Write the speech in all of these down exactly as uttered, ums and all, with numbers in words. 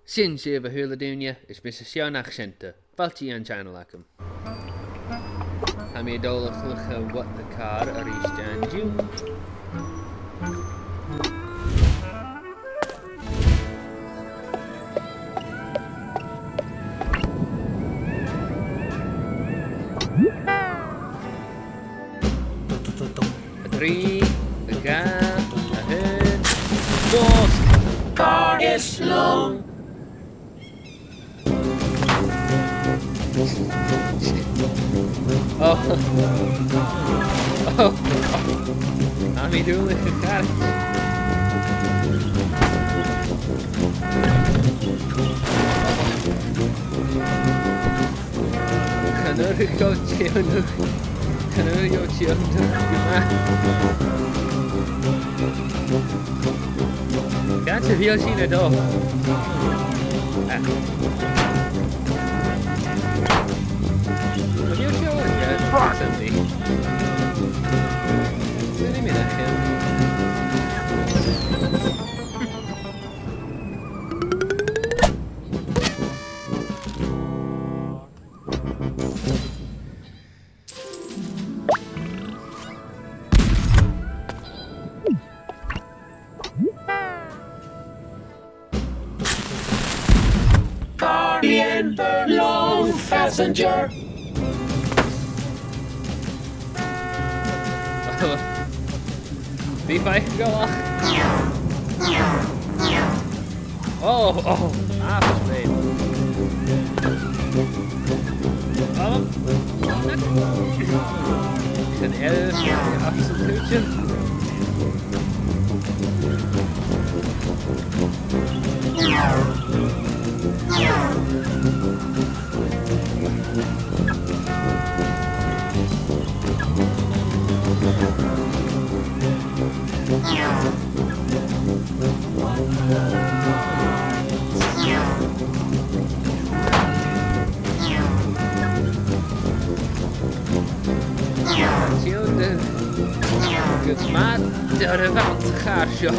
Sin sibh, a h-uile duine, is mise Seonaidh Seunta. Fàilte dhan channel agam. Tha mi a' dol a chluich What the Car a-rithist an-diugh. A trì, a dhà, a h-aon, dòs! Car is long! Oh. Oh. Tha mi duilich a charaid. Chan urrainn dhomh tionndadh. Chan urrainn dhomh tionndadh. Càit a bheil sinn a' dol? Ah. Chan eil seo an-dràsta. Sin a' mhìneachadh. Guardian, long passenger. Bidh e faiceallach. Oh, oh, ah, babe. Oh, oh, an elf, absolution. Tionndadh. Gus mad, dè tha a' bhonn sa chàr seo.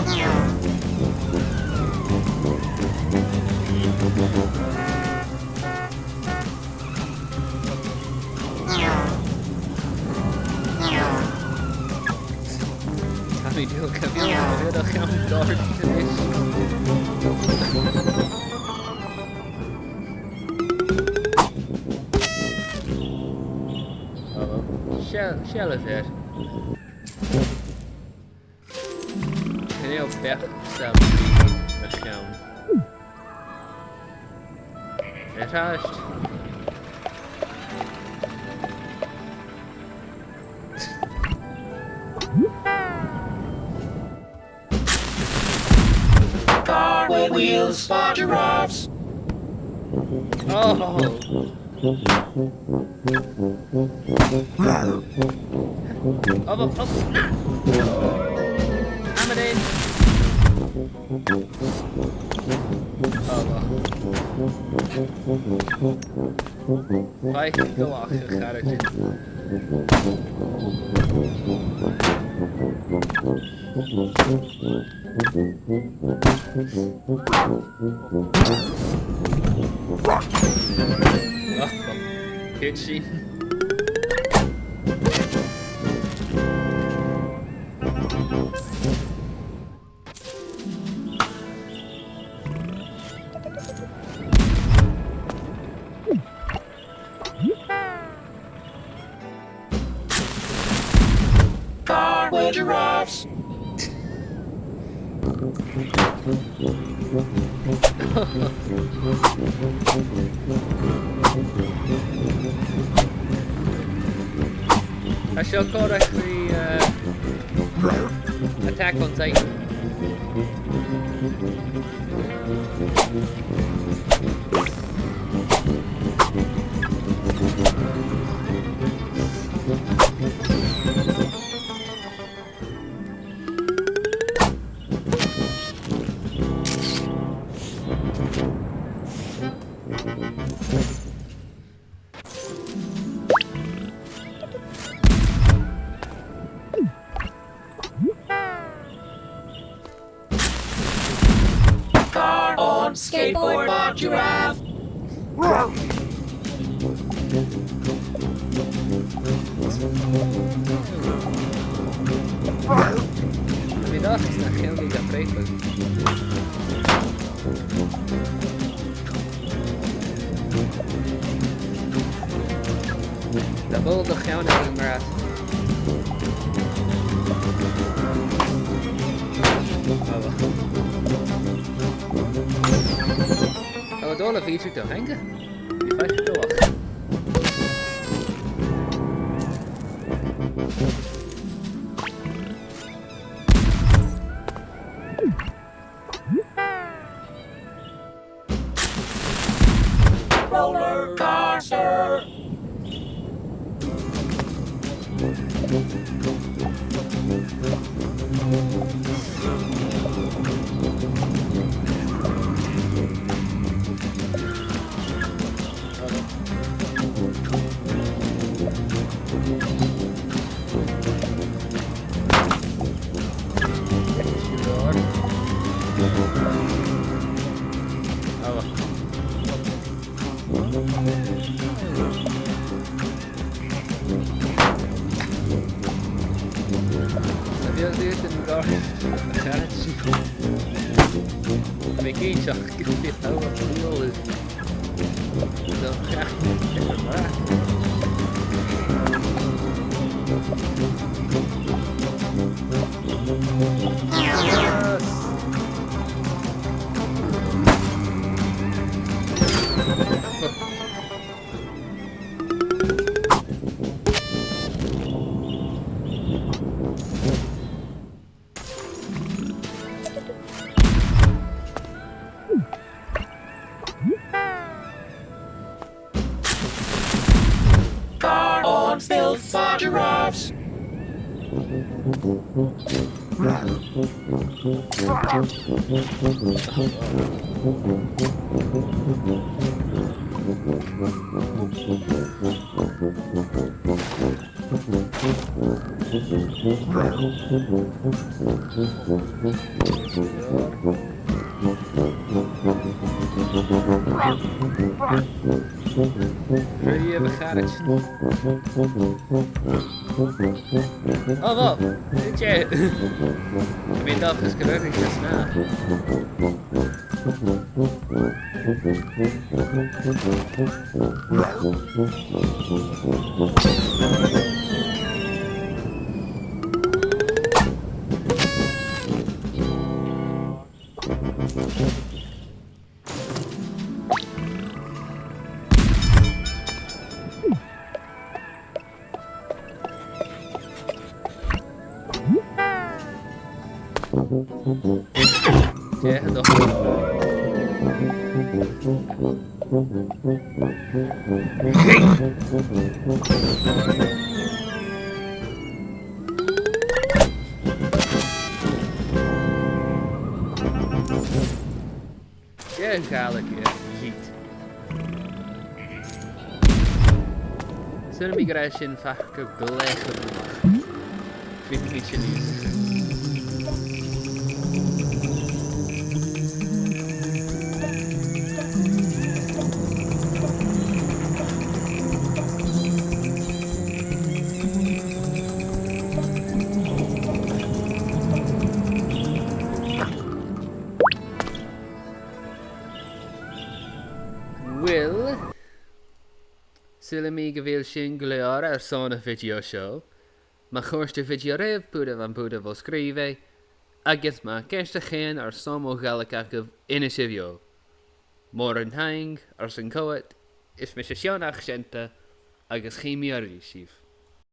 Tha mi duilich, chan eil mi a' dol a cheann dòrtadh a-nis. Oh, well. Seall, seall air. Chan eil beachd sam bith na cheann. Air ais. Car with wheels for giraffes. Oh. Oh, oh, oh. Hammer in. Oh, well. Faiceallach, a charaid. Rocky! Ach, chan eil sin. Car with giraffes. Tha seo còrach ri, uh, Attack on Titan. Car on skateboard. Football giraffe. Tha mi an dòchas nach eil mi ga phreabadh. Tha ball do cheann agam, Mrat. Oh, well. Oh, dol a bhith do theanga. Bhí faic go bhach. Roller coaster. Tha mi cinnteach gu bheil e a' bualadh. Corn on stilts for giraffes. Ruith a' charaid. Oh, wow. Dè? Tha mi an dòchas gun robh e just now. Dè tha dol? Dè a' Ghàidhlig air heat? Saoilidh mi gur e sin fàilte gu leth a-mach. Bidh mi sin is. Uill, saoilidh mi gu bheil sin gu leòr airson a' video seo. Ma chòrd a' video ribh, putaibh am putan bho sgrìobhadh, agus ma tha ceist no ceann airson mo Ghàidhlig agaibh, innsibh dhomh. Mòran taing airson coimhead, is mise Seònach Seunta, agus chì mi a-rithist sibh.